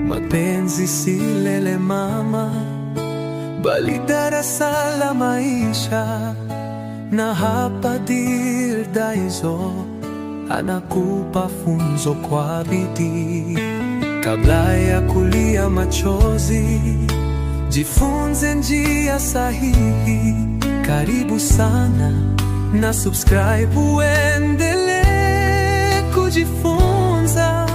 Mapenzi si lele mama, bali darasa la maisha. Na hapa Dear Daizo anakupa funzo kwa bidii. Kabla ya kulia machozi, jifunze njia sahihi. Karibu sana na subscribe uendelee kujifunza.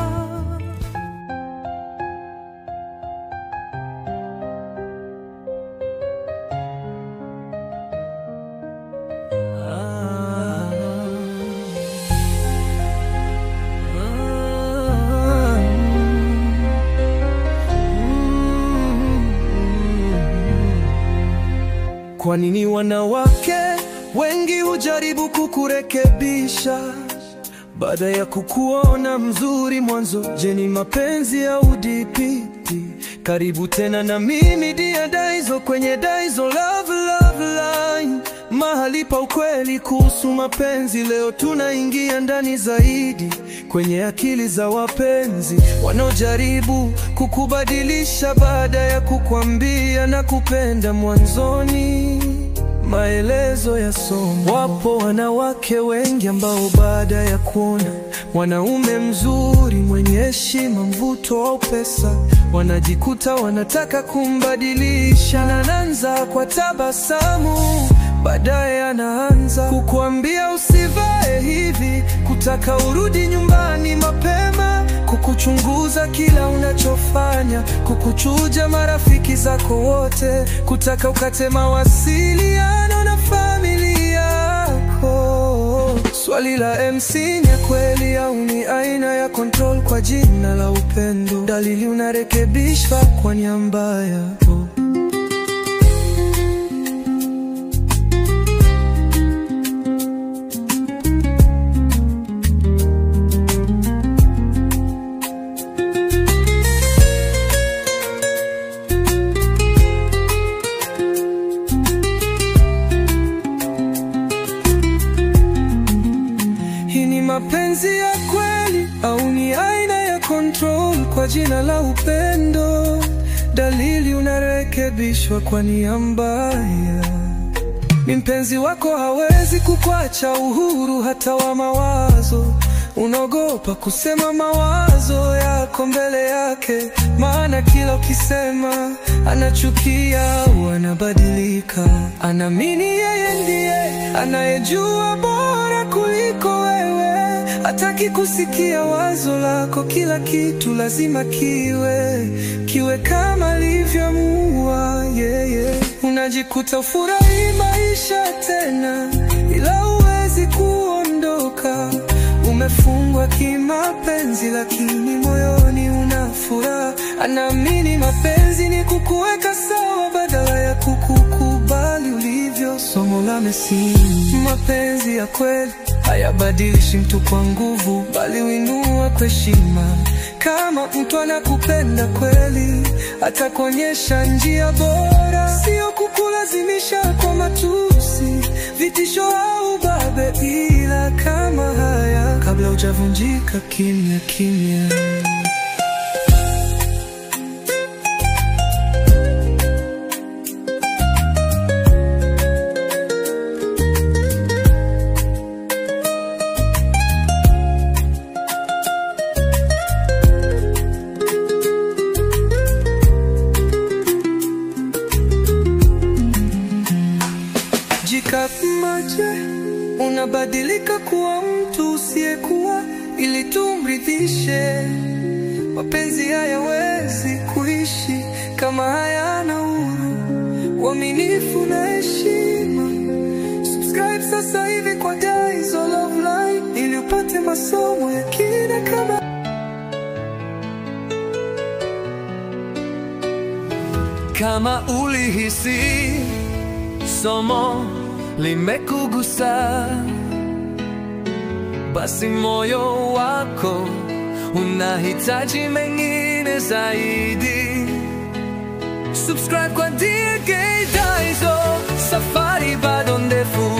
Kwa nini wanawake wengi hujaribu kukurekebisha baada ya kukuona mzuri mwanzo? Je, ni mapenzi au DPT? Karibu tena na mimi Dear Daizo kwenye Daizo Love Love Line, mahali pa ukweli kuhusu mapenzi. Leo tunaingia ndani zaidi kwenye akili za wapenzi wanaojaribu kukubadilisha baada ya kukwambia na kupenda mwanzoni. Maelezo ya somo. Wapo wanawake wengi ambao baada ya kuona mwanaume mzuri mwenye heshima, mvuto au pesa, wanajikuta wanataka kumbadilisha. Na anaanza kwa tabasamu, baadaye anaanza kukuambia usivae hivi, kutaka urudi nyumbani mapema, kukuchunguza kila unachofanya, kukuchuja marafiki zako wote, kutaka ukate mawasiliano na familia yako. Swali la MC ni kweli au ni aina ya control kwa jina la upendo? Dalili unarekebishwa kwa nia mbaya. Mapenzi ya kweli au ni aina ya control kwa jina la upendo? Dalili unarekebishwa kwa nia mbaya. Ni mpenzi wako hawezi kukuacha uhuru hata wa mawazo. Unaogopa kusema mawazo yako mbele yake, maana kila ukisema anachukia au anabadilika. Anaamini yeye ndiye anayejua bora kuliko wewe, hataki kusikia wazo lako. Kila kitu lazima kiwe kama alivyoamua yeye. Unajikuta ufurahi maisha tena, ila huwezi kuondoka. Umefungwa kimapenzi lakini moyoni una furaha. Anaamini mapenzi ni kukuweka sawa badala ya kukukubali ulivyo. Somo la msingi: mapenzi ya kweli hayabadilishi mtu kwa nguvu, bali huinua kwa heshima. Kama mtu anakupenda kweli, atakuonyesha njia bora, sio kukulazimisha kwa matusi, vitisho au babe. Ila kama haya, kabla hujavunjika kimya kimya. Jikamaje, unabadilika kuwa mtu usiyekuwa ili tumridhishe. Mapenzi hayawezi kuishi kama hayana uhuru, uaminifu na heshima. Subscribe sasa hivi kwa Daizo Love Line ili upate masomo ya kina kama Kama ulihisi somo limekugusa, basi moyo wako unahitaji mengine zaidi. Subscribe kwa Dear Daizo, safari bado ndefu.